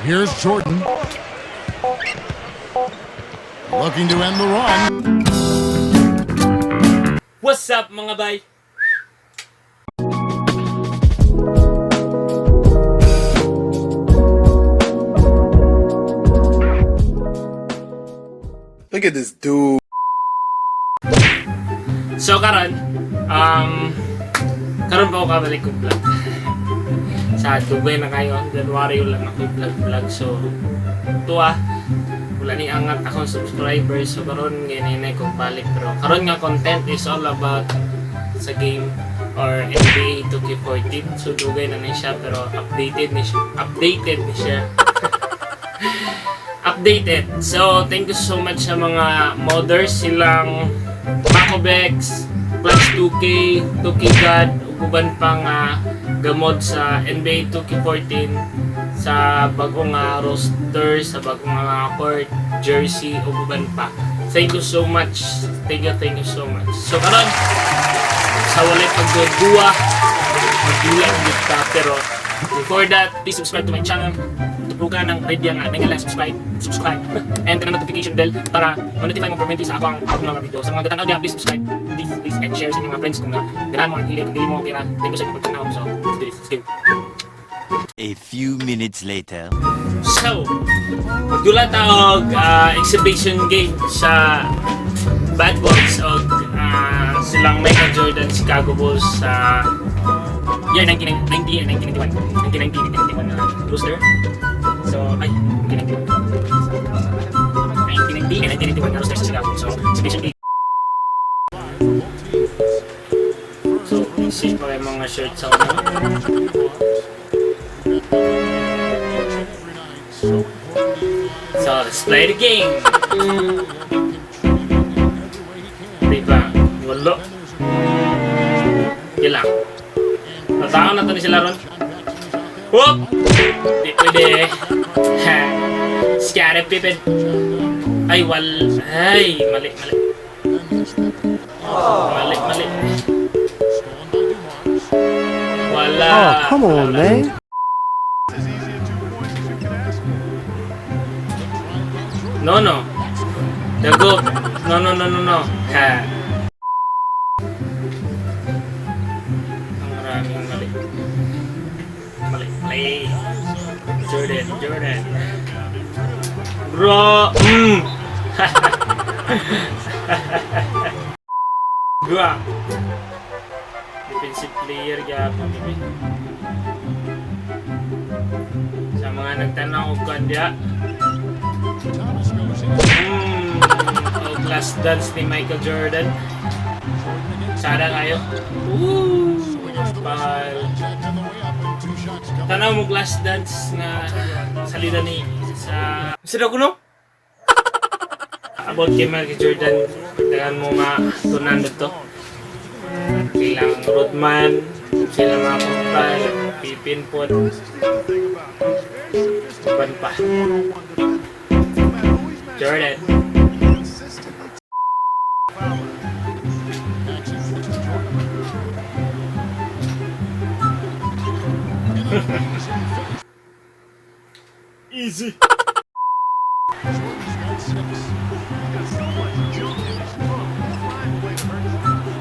Here's Jordan. Looking to end the run. What's up, mga bay? Look at this dude. So karon pa ako kabalik kong vlog. Sa dugay na kayo, January wala na ako vlog vlog. So, tuwa, wala ni angat akong subscribers. So karon ngayon kong balik, pero karon nga content is all about sa game or NBA 2K14. So dugay na ni siya, pero updated ni siya. Updated ni siya. Updated. So, thank you so much sa mga modders, silang Macobex, Clutch 2K, 2K God, ug uban pang gamod sa NBA 2K14 sa bagong roster, sa bagong court, jersey, ug uban pa. Thank you so much. Thank you so much. So, karon sa walay pagduwa, magdula gyud ta, pero before that, please subscribe to my channel. Tuprukan ng red nga nga subscribe, subscribe and turn on notification bell para ma-notify mo permanently sa ako ang akong mga video. Sa mga gatanaw diya, please subscribe, please, please, and share sa inyong mga friends kung na ganahan mo ang hili, kung dili mo okay ra. Thank you sa inyong pagtanaw. So, let's do this. Let's go. A few minutes later. So, magdula ta og exhibition game sa Bad Boys og silang Michael Jordan Chicago Bulls sa year 1990 and 1991. 1990, 1991 na roster. So, ay, 1991. 1990 and 1991 na roster sa Chicago. So, exhibition game. So, easy pa yung mga shirts sa una. So, let's play the game. Diba? Walo. Yun lang. Natakaw na to ni sila ron. Whoop! Di pwede. Ha. Scottie Pippen. Ay, wal. Ay, mali, mali. Mali, mali. Wala. Oh, come on, Wala. Man. No. The goat. No. Ha. Ang maraming mali. Mali, mali. Jordan, Jordan. Bro! Bro! Defensive player gyapon ni. Sa mga nagtanaw og kandya, og Last Dance ni Michael Jordan. Sada kayo. Woo! Pal. Tanaw mo Last Dance nga salida ni sa Sino ko no? About kay Michael Jordan, daghan mo matunan dito. Silang Rodman, sila mga profile, Pippen po. Uban pa. Jordan. Easy.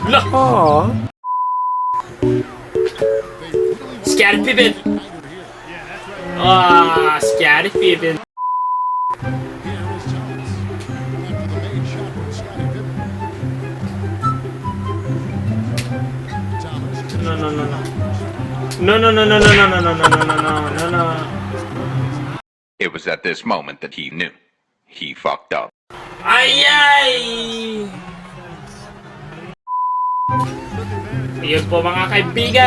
Lah! Aw. Scottie Pippen! Ah, Scottie Pippen. Here is Thomas. After the made shot from Scottie Pippen. Thomas. No. No. It was at this moment that he knew. He fucked up. Ay, ay! Ayun po, mga kaibigan!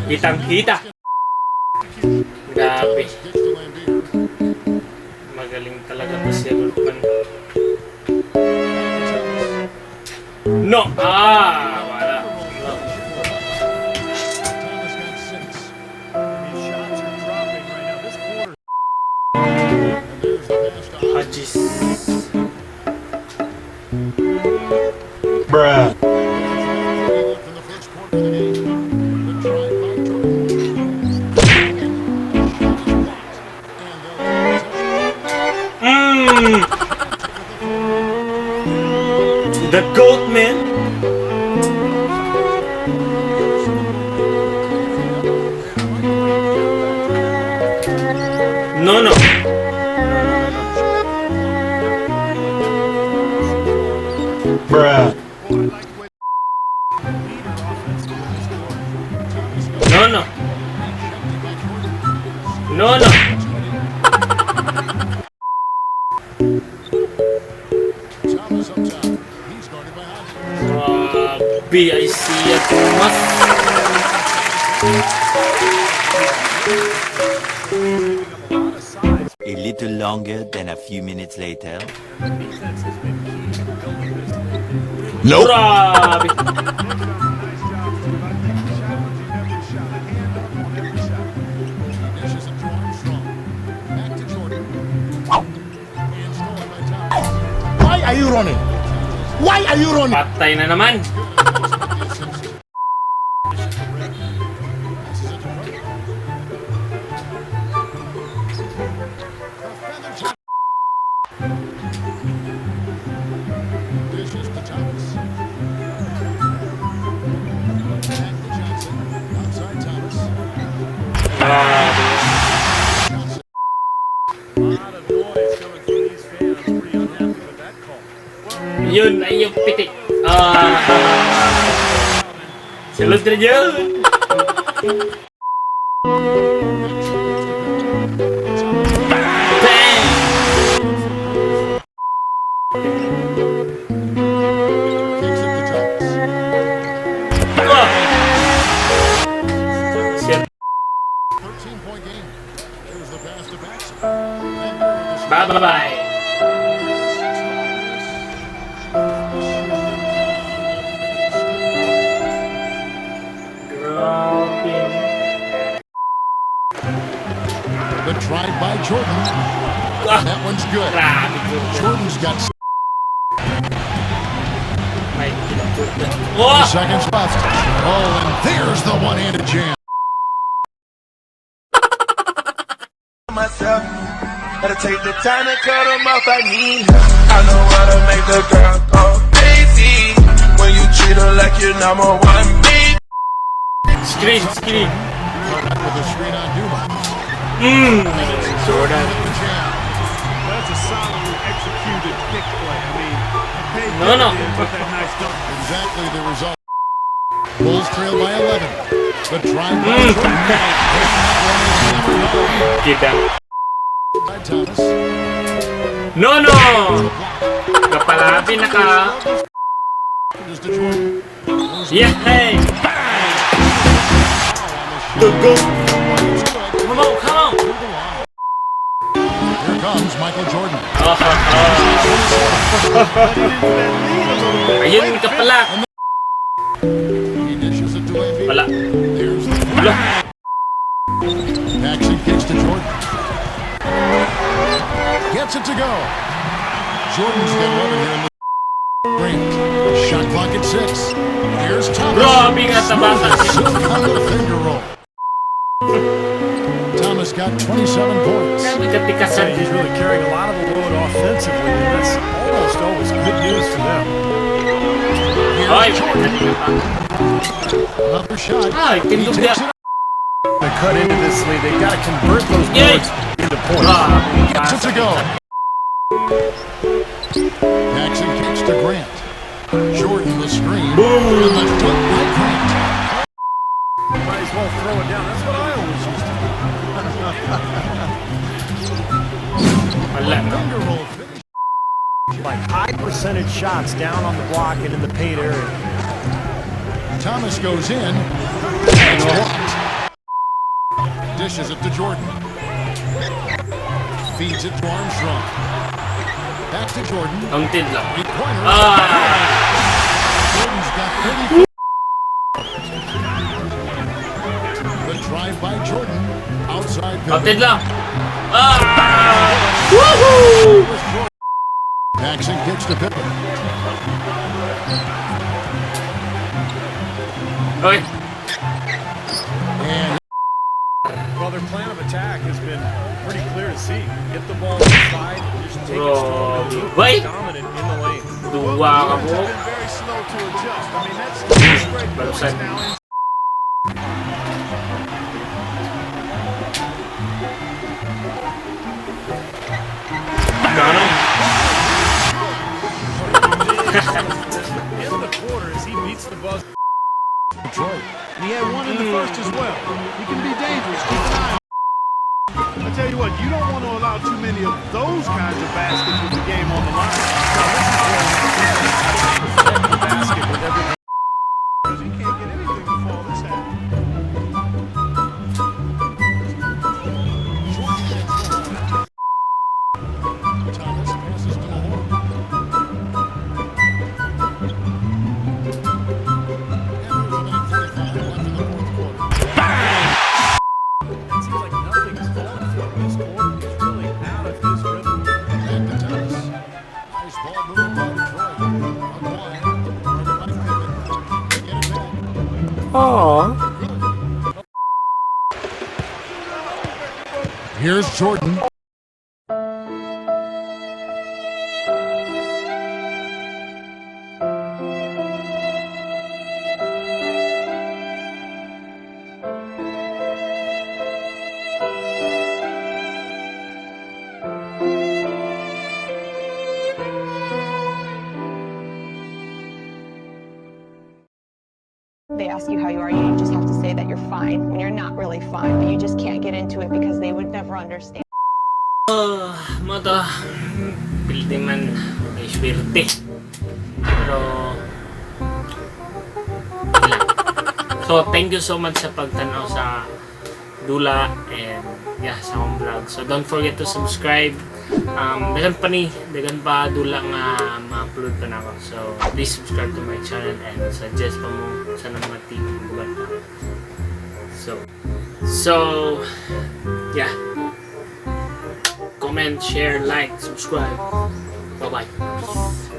Kitang kita! Grabe. Gets to Laimbeer. Magaling talaga to si Rodman. No! Ah! Wala. No. Thomas got six. His shots are dropping right now. This quarter. And there's the pass to Hodges. Bruh. Left in the first quarter of the game. man. No, no. Bruh. No. No. Thomas up top. He's guarded by Hodges. Grabe, Isaiah Thomas. A little longer than a few minutes later. Defense has been key to building this lead. Nope. Grabe. Nice job, Steve. I think challenging every shot, a hand up on every shot. Dishes it to Armstrong. Back to Jordan. And stolen by Thomas. Why are you running? Why are you running? Patay na naman. Passes it to Jordan. The feather touch. Dishes to Thomas. Back to Johnson. Outside Thomas. Grabe. Johnson. A lot of noise coming from these fans. Pretty unhappy with that call. Yun ay yung pitik. Ah. Sulod na yun. Bang! Kicks it to Thomas. Oh! Shit. 13-point game. Here's the pass to Paxson. And there with the Bye-bye. Grabe. The drive by Jordan. Ah, That one's good. grabe, Jordan. Jordan's got Michael Jordan. Oh! seconds left. Oh, and there's the one-handed jam. Myself. Gotta take the time to cut 'em off. I need her. I know how to make the girl go crazy when you treat her like you're number one. Baby. Screen, screen. With a screen on Dumas. Jordan. The jam. That's a solidly executed pick play. I mean, it paid No. dividends with that nice dunk. Exactly the result. Bulls trail by 11. The drive by Jordan. And that one is hammered home Kita. by Thomas. No! Kapalabi na ka. Is to Jordan. Yeah! Hey! Go, go! Come on, come on! Here comes Michael Jordan. Oh, oh. Ayun ka pala. He dishes it to Embiid. Wala. There's the Wala. Paxson kicks to Jordan. Gets it to go. Jordan's got 11 here in the Grant. Shot clock at 6. Here's Thomas. Grabe nga tabasa. Smooth as silk on the finger roll. Thomas got 27 points. Grabe katikasan. He's really carrying a lot of the load offensively, and that's almost always good news for them. Ay, Here's Jordan. Another shot. Ay, He tindog takes na. it. They cut into this lead. They've got to convert those Yay! boards into points. Grabe. Gets it to go. Paxson kicks to Grant. Jordan the screen. And the dunk by Grant. Might as well throw it down. That's what I always used to do. Wala. Finger roll finish. Like high percentage shots down on the block and in the paint area. Thomas goes in. It's blocked. Dishes it to Jordan. Feeds it to Armstrong. Back to Jordan. Counted lang. Three-pointer. Ah! Jordan's got 34. The drive by Jordan. Outside Pippen. Counted lang. Ah! Woohoo! Paxson kicks to Pippen. Okay. And Well, their plan of attack has been pretty clear to see. Get the ball inside, just take it strong. Grabe. Wait! Dominant in the lane. Duwa ka po. Been very slow to adjust. I mean, that's three straight points Balusan. now. Gano? In the quarter as he beats the buzzer. Detroit. And he had one in the first as well. He can be dangerous. Keep an eye on. I tell you what, you don't want to allow too many of those kinds of baskets with the game on the line. Now, this is where he protect the basket with everything. Because he can't get anything to fall this happy. Jordan gets the line. Thomas passes to Mahorn. And there's 1:45 left in the fourth quarter. It seems like nothing is falling for him this quarter. He's really out of his rhythm. Back to Thomas. Nice ball movement by Detroit. Aguirre, guarded by Pippen. They get it back. Aww. Here's Jordan. They ask you how you are, you just have to say that you're fine when you're not really fine, but you just can't get into it because they would never understand. Oh, mao to. Pildi man may swerte. Pero wala. So, thank you so much sa pagtanaw sa dula and yeah, sa akong vlog. So, don't forget to subscribe. Dagan pa ni, dagan pa dula nga ma-upload pa na ako. So, please subscribe to my channel and suggest pa mo sa mga team uban pa. So, yeah. Comment, share, like, subscribe. Bye-bye.